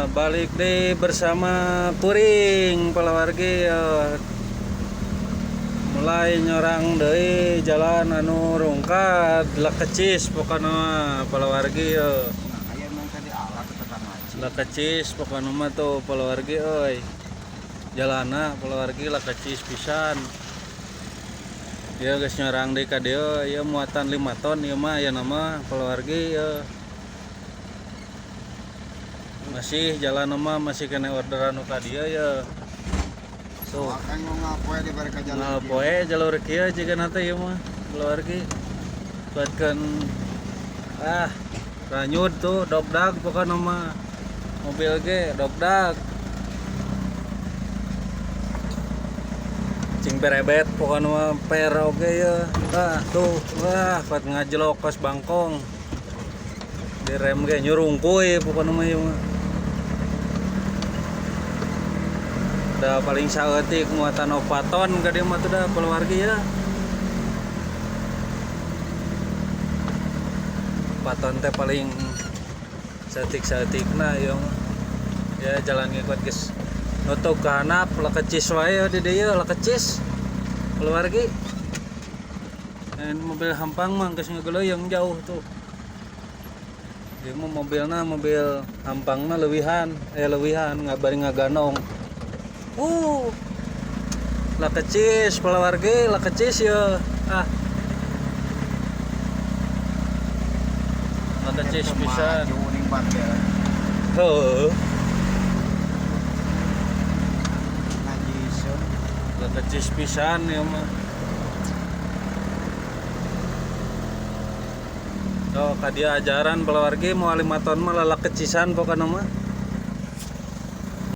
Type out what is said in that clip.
Balik deh bersama kuring palawargi mulai nyorang deui jalan anu rungkad lekecis pokona palawargi lekecis pokona mah tuh palawargi euy. Jalana palawargi lekecis pisan. Ya geus nyorang deui ka dieu ieu muatan 5 ton ieu mah aya nama palawargi ieu. Masih jalan mah masih kena orderan nu ka dieu ya. Tuh. Ngapoe jalur kieu jiga teh ieu mah palawargi. Buatkeun ranyud tuh dogdag pokona mah. Mobil ge dogdag. Cing berebet pokona mah per oge ya. Ah tuh, wah kuat ngajlok kos bangkong. Direm ge nyurungkuy pokona mah ieu mah. Udah paling saeutik muatan 4 ton ka dieu mah tuh dah keluarga ya. 4 ton teh paling saeutik-saeutikna ieu mah. Ya jalan ngikut geus nutup ka handap lekecis wae di dieu lekecis keluarga. Dan mobil hampang mah geus ngageleuyeung jauh tuh. Ieu mah mobilna mobil hampangna leuwihan, leuwihan ngabari ngaganong. Lekecis palawargi lekecis ya. Ah. Lekecis pisan. Heuh. Lekecis pisan ya mah. Tuh ka dieu ajaran palawargi moal 5 ton mah lalekecisan pokona mah.